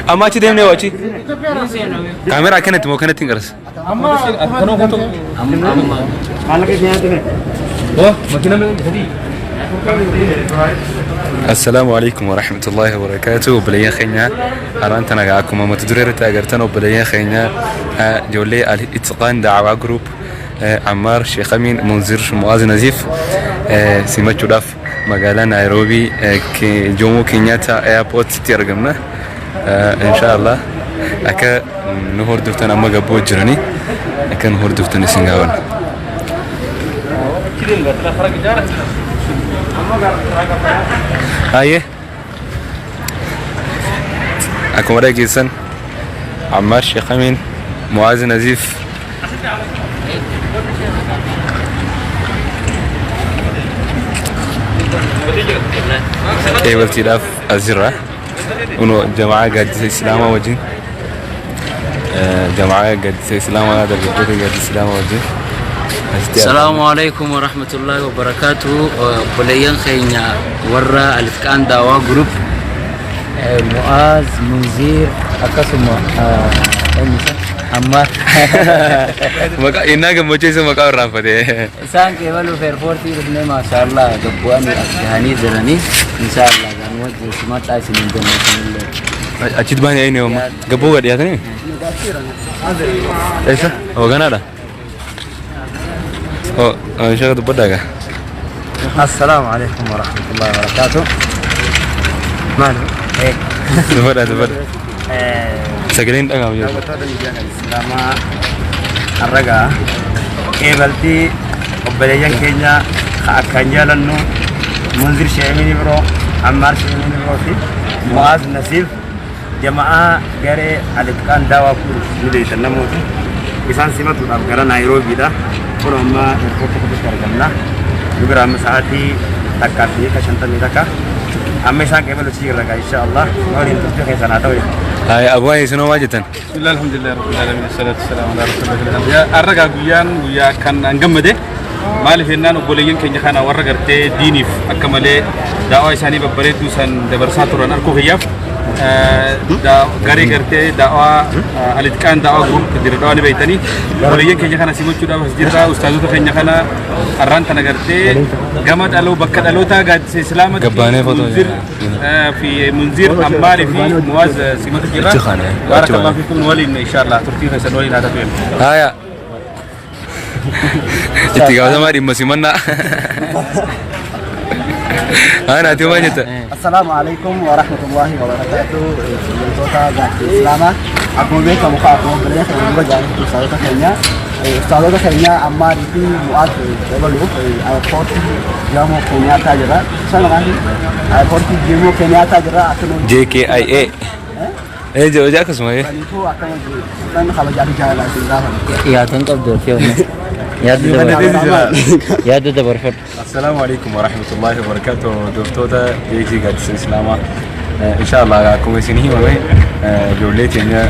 Amma achi deemnee hoo achi? Kaameraa akkanatti moo akkanatti hin qarsa? Assalaamu alaikum warahmatullahi wabarakatuh. Obboleeyyan keenya har'aan tana akkuma mata duree irratti agartan obboleeyyan keenya ijoollee Al-Itqaan Da'awaa Group Ammaar Sheekh Amiin Munzir Mu'aaz Naziif simachuudhaaf magaalaa Naayiroobii Joomoo Keenyaattaa Airportitti argamna. Inshaallah akka nu hordoftan amma gabboo jiranii akka nu hordoftan isin gaafanna. Hayyee. Akkuma dhageessan Ammaar Sheekh Amiin Mu'aaz Naziif qeebaltiidhaaf as jirra. Kunoo jama'aa gaaddisa Islaamaa wajjin jama'aa gaaddisa Islaamaa dargaggoota gaaddisa Islaamaa wajjin asitti argamna. Salaamu alaikum warahmatullahi wabarakatuh. Obboleeyyan keenya warra Alitqaan Daawaa Group Mu'aaz, Munziir akkasuma eenyu isa? Ammaar. Maqaa innaa gammachiisa maqaa irraanfate. Isaan qeebaluuf eerpoortii dhufnee maashaallah gabbu'anii as gahanii jiranii inshaallah gaan wajjin simadhaa isiniin jenna isinillee. Achitti baanii eenyu amma gabboo gad dhiyaatanii? Eessa? Hooganaadha. Oh, sheekh dubbadhaa gaa. السلام عليكم ورحمة الله وبركاته. ماله؟ إيه. Dubbadhaa dubbadhaa. Sagaleen dhaga'amu jiru. Daawwattoota miidiyaa kan Islaamaa harragaa qeebaltii obboleeyyan keenya ka akkaan jaalannu Munzir Sheemin Ibroo, Ammaar Sheemin Ibroo fi Mu'aaz Nasiif jama'aa garee Alitqaan Daawaa Kuur ni beektan namooti. Isaan simatuudhaaf gara Naayiroobiidha. Kun amma eerpoortii keessatti argamna. Nu bira amma sa'aatii 1:51. Amma isaan qeebalu si irra gaa insha Allah. Waliin turtii keessan haa ta'u. Hayi abbaa isin homaa jettan? Bismillah, alhamdulillah, rabbil alamin, assalatu wassalamu ala rasulillah. Anbiyaa. Har'a gaa guyyaan guyyaa kan an gammade maaliif jennaan obboleeyyan keenya kana warra gartee diiniif akka malee daawaa isaanii babbareedduu san dabarsaa turan arkuu kiyyaaf garee gartee daawaa Alitqaan Daawaa Group Dirre Dhawaa ni beektanii obboleeyyan keenya kana simachuudhaaf as jirra ustaazota keenya kana har'aan tana gartee gama dhaloo bakka dhalootaa gaaddisa islaamatti Gabbaanee footoo Munzir fi Munzir Ammaarii fi Muwaaz simatu jira. Achi kana, achi Baarakallahu kana. fiikum waliin inshallah turtii keessan waliin haa ta'u. Haya. Itti gaafatamaa dhimma simannaa. Haa naati homaa jetta? Assalaamu alaikum wa rahmatullahi wa barakatuh. Hordoftoota gaaddisa Islaamaa. Akkuma beekamu kaa akkuma obboleeyyan keenya dura jaallattu ustaazota keenya. Ustaazota keenya Ammaarii fi Mu'aaz dabaluuf airpoortii Jomo Kenyaattaa jira. Isa maqaan airpoortii Jomo Kenyaattaa jira. Akkuma JKIA. Eh jedhu akkasuma eh. kaniifuu akkana kan kabajaa fi jaalala isin gaafatu. Yaadan qabdu ati yommuu. Yaada dabarfadhu. Yaada dabarfadhu. Assalaamu alaikum warahmatullahi wabarakatuh. Hordoftoota Beekii Gaaddisa Islaamaa. Inshallah akkuma isin himame ijoollee teenya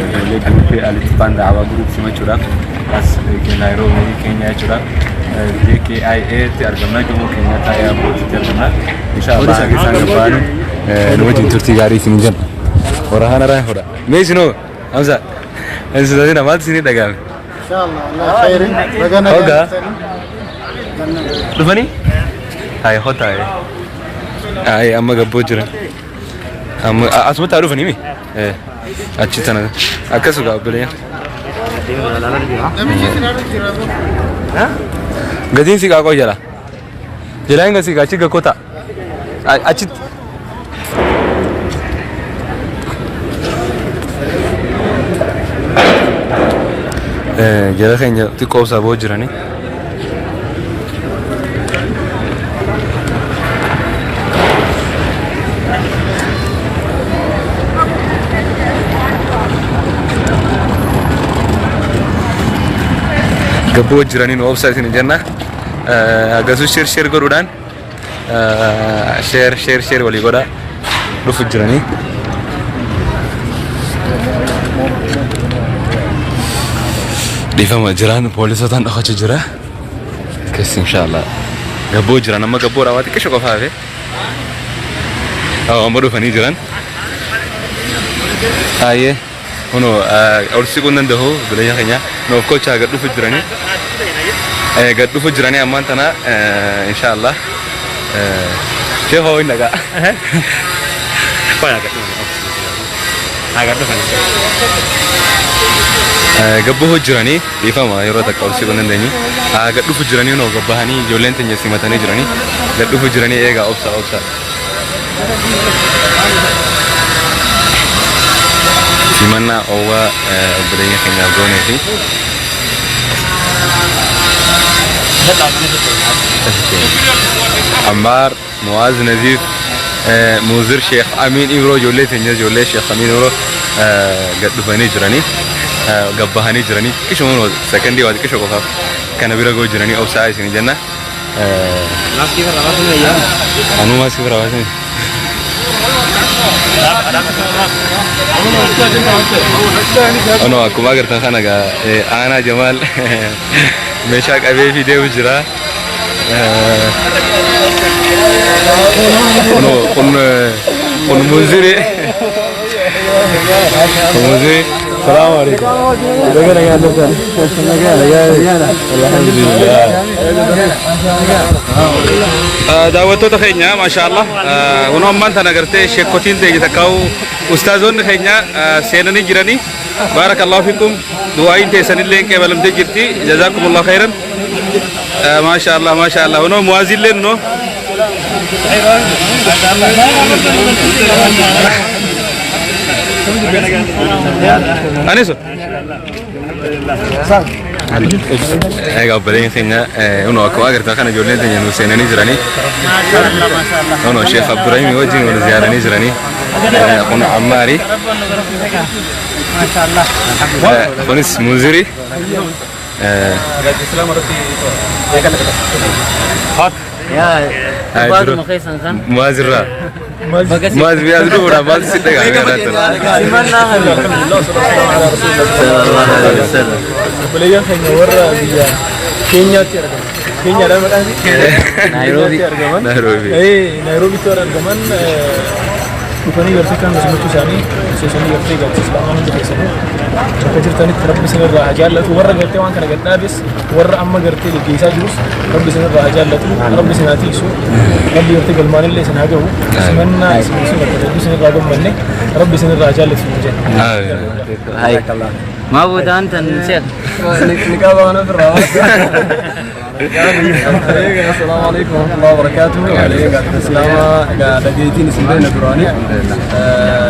ijoollee guruupii Alittifaan Da'awaa Group simachuudhaaf as Naayiroobii Keenyaa jechuudha. JKIA tti argamna Jomoo Keenyaattaa Airportitti argamna. Inshallah haga isaan gabbaanu nu wajjin turtii gaarii isin jenna. Waraana raa fudha. Mee isinoo Hamza hin sodaatina maaltu isinii dhaga'ame? Inshallah, Allah khairin. Baga nagaan Hogaa. dhuftanii. Dhufanii? Hayi hotaa. Hayi amma gabboo jira. Amma asumatti haa dhufanii mi? Achi tana akkasu gaa obboleeyyan. Namichi isin haadha jira. Gatiin si qaaqoo jala. Jalaa hin gasi achi gakkota. Achitti. Jala keenya xiqqoo obsaa boo jiranii. Gabboo jiranii nu obsaa isin jenna. Akkasumas share share godhuudhaan share share share walii godhaa dhufu jiranii. Dhiifama jiraan poolisotaan dhokachuu jira. Akkas inshaallah. Gabboo jiran amma gabboodha waa xiqqisho qofa hafe. Amma dhufanii jiran. Hayyee kunoo ol siquu hin danda'u obboleeyyan keenya nuuf kochaa gad dhufu jiranii. Gad dhufu jiranii ammaan tana inshaallah. Sheekh hoo hin dhagaa. Gabbuhuu jiranii dhiifama yeroo takka ol siquu hin dandeenyu. Gad dhufu jiranii noo gabbahanii ijoolleen teenya simatanii jiranii. Gad dhufu jiranii eegaa obsa obsa. Simannaa oowwaa obboleeyyan keenyaaf goonee fi Ammaar Muwaaz Naziif Muuzir Sheekh Amiin Ibroo ijoollee teenya ijoollee Sheekh Amiin Ibroo gad dhufanii jiranii gabbahanii jiranii xiqqishuma sekondii waa xiqqisho qofaaf kana bira goo jiranii obsaa isin jenna. Anuu maaskii bira baasanii. Anoo akkuma agartan kana egaa aanaa Jamaal meeshaa qabee fi deemu jira. Kunoo kun kun munziri. Kun munziri. Salaamu alaikum. Baga nagaan dhuftan. Alhamdulillah. Daawwattoota keenya maashaallah kunoo ammaan tana gartee sheekkotiin teenya takkaa'u ustaazonni keenya seenanii jiranii baarakallahu fikum du'aayin teessanillee qeebalamtee jirti jazaakumullahu khairan maashaallah maashaallah kunoo muwaazillee noo Aniso. Egaa obboleen keenya kunoo akkuma agartan kana ijoolleen teenya nu seenanii jiranii. Kunoo Sheekh Abdurrahim wajjin wal ziyaaranii jiranii. Kun Ammaari. Kunis Munziri. Yaa baatuma keessan kan. Muwaazirraa. Muwaaz biyyaas dhufuudha maaltu si dhaga'ame irratti. Simannaa kana. Sallallahu alaihi wasallam. Obboleeyyan keenya warra biyya Keenyaatti argaman. Keenyaadha maqaan isii? Naayiroobii. Keenyaatti argaman. Naayiroobii. Naayiroobiitti warra argaman dhufanii gartee kan simachuu isaanii miseensonni gartee gaaddisa islaamaa hunda keessanuu bakka jirtanitti rabbi isinirraa haa jaallatu warra gartee waan kana gad dhaabes warra amma gartee geggeessaa jirus rabbi isinirraa haa jaallatu rabbi isin haa tiiksu rabbi gartee galmaanillee isin haa gahu simannaa isin isin bakka hedduu isinirraa gammanne rabbi isinirraa haa jaallatu isin jenna. Hai. Maa boodaan tan sheekh. Niqaaba waan ofirraa Assalamu alaikum warahmatullahi wabarakatuh. Islaama egaa dhageettiin isin beekna duraanii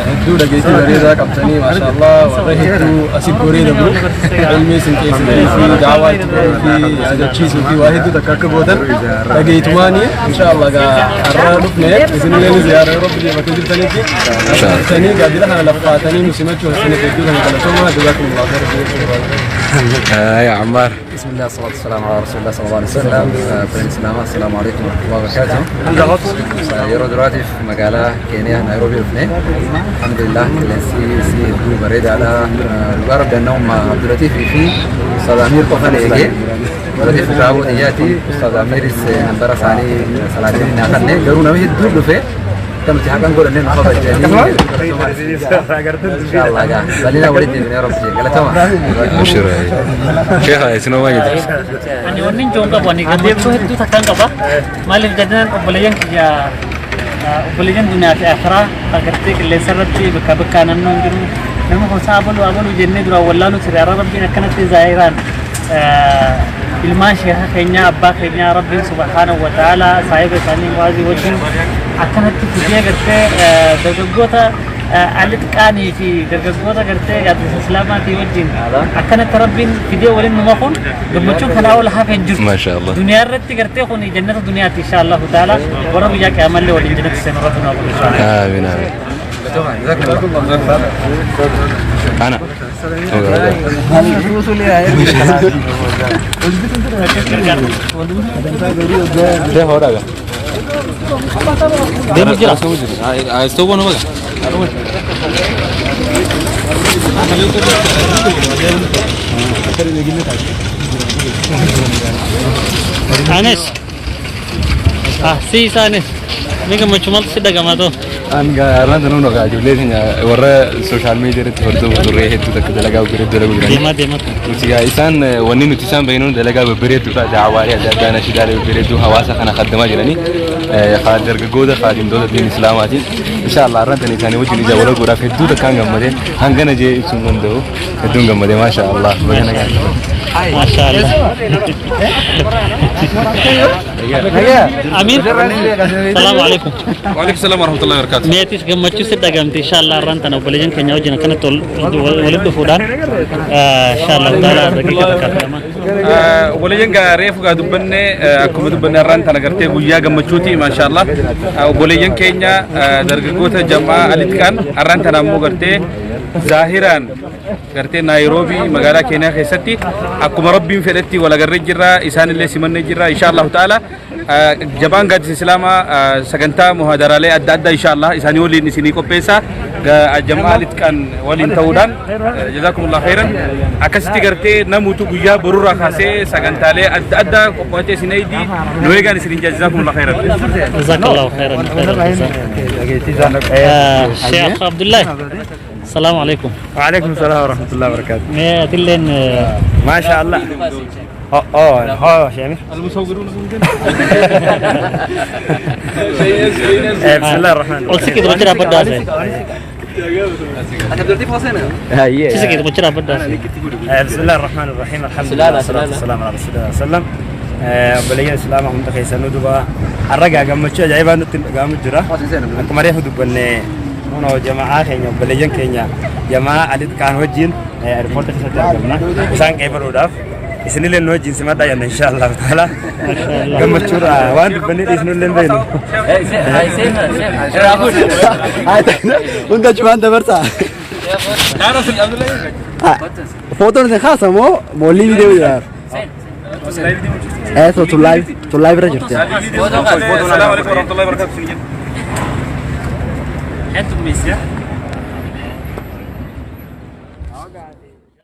hedduu dhageettii bareedaa qabtanii maashaallah warra hedduu asii goree dabru ilmi isin keessanii fi daawaa itti godhuu fi yaadachiisuu fi waa hedduu takka akka gootan dhageetumaanii inshaallah egaa har'a dhufne isinillee ni ziyaara yeroo biyya bakka jirtanitti dhuftanii gaazexaa kana laffaatanii nu simachuu isiniif hedduu kana galatoomaa jazakumullahu khairan. Yaa Ammaar. بسم الله والصلاة والسلام على رسول الله صلى الله عليه وسلم فرين سلامة السلام عليكم ورحمة الله وبركاته yeroo duraatiif magaalaa Keeniyaa Naayiroobii dhufne alhamdulillah qilleensi isii hedduu bareedaadha dhugaa rabbi annahumma Abdulatiif fi Ustaaz Amiir qofan eegee Abdulatiif Raaboo xiyyaati Ustaaz Amiiris nambara isaanii salaatiin naa kanne garuu namni hedduu dhufe akka nuti haqan godhanne nu kabajanii inshallah gaa bal'ina walitti deebinee rabbi galatama Abshir. Sheekh isin homaa jettu. Ani wanni ijoon qabu ani gammachuu hedduu takkaan qaba. Maaliif jennaan obboleeyyan kiyya obboleeyyan duniyaa fi akhiraa agartee qilleensa irratti bakka bakkaa naannoon jiru nama kun sa'a abaluu abaluu jennee duraan wallaaluu ture har'a rabbiin akkanatti zaahiraan ilmaan sheekha keenyaa abbaa keenyaa rabbiin subhaanahu wa ta'ala saahiba isaanii mu'aazii wajjin akkanatti fidee gartee dargaggoota alixqaanii fi dargaggoota gartee gaaddisa islaamaatii wajjin akkanatti rabbiin fidee waliin nu makuun gammachuun kanaa ol hafe hin jirtu. Maasha Allah. Duniyaa irratti gartee kun jannata duniyaati insha Allahu ta'ala warra guyyaa qiyaamallee waliin jannata seenu rabbi nu haa godhu insha Allah. Amiin amiin. Ana. Deemu jira. Anis. Ah, si Anis. Mee gammachuu maaltu si dhagama too? An gaarraan tanuu nagaa ijoollee keenya warra social media irratti hordofu turree hedduu takka dalagaa babbareedduu dalaguu jiranii. Deemaa deemaa. Nuti gaa isaan wanni nuti isaan beeknuun dalagaa babbareedduudha. Daawaalee adda addaa nashiidaalee babbareedduu hawaasa kana khaddamaa jiranii. Haa dargaggoota kaadhimtoota diin islaamaatiin. Insha Allah har'aan tana isaanii wajjin ija wal arguudhaaf hedduu takkaan gammadee hangana jee ibsuu hin danda'u. Hedduun gammadee, maasha Allah. Baga nagaa. Maasha Allah. Amiin. Salaamu alaikum. وعليكم السلام ورحمة الله وبركاته. Meetis gammachuu si dhagamte inshallah har'aan tana obboleeyyan keenya wajjin akkanatti walitti dhufuudhaan inshallah taala daqiiqa takka lama. Obboleeyyan gaa reefu gaa dubbanne, akkuma dubbanne har'aan tana gartee guyyaa gammachuuti, maashaallah. Obboleeyyan keenya dargaggoota jamaa Alitqaan har'aan tana ammoo gartee zaahiraan gartee Naayiroobii magaalaa Keeniyaa keessatti akkuma Rabbiin fedhetti wal agarree jirra, isaanillee simannee jirra inshaallahu ta'ala. Jabaan Gaaddisa Islaamaa sagantaa muhadaraalee adda addaa inshaallah isaanii waliin isinii qopheessa. Jamaa Alitqaan waliin ta'uudhaan, jazakumullah khairan, akkasitti gartee namuutu guyyaa borurraa kaasee sagantaalee adda addaa qophaa'ee isin eeydi nu eegaan isinin jazakumullah khairan. جزاك الله خيرا خير الجزاء. شيخ عبد الله، السلام عليكم. وعليكم السلام ورحمة الله وبركاته. Mee atilleen ما شاء الله. Oh, oh, oh, شامل. المصورون. بسم الله الرحمن ol الرحيم. siqii gocha dhaabbadhaa ase. Siqii gocha dhaabbadhaa ase. بسم الله الرحمن الرحيم، الحمد لله والصلاة والسلام على رسول الله صلى الله عليه وسلم. Obboleeyyan Islaamaa hunda keessanuu duba har'a gaa gammachuu ajaa'ibaa nutti dhaga'amu jira. Akkuma reefu dubbanne kunoo jamaa keenya, obboleeyyan keenya jamaa Alitqaan wajjin airpoortii keessatti argamna. Isaan qeebaluudhaaf isinillee nu wajjin simadhaa jenna insha Allah ta'ala. Gammachuudha waan dubbannee dhiisnullee hin beeknu. Hunda cumaan dabarsaa. Footoon isin kaasamoo moolii viidiyoo jira? To live to live irra jirti. السلام عليكم ورحمة الله وبركاته.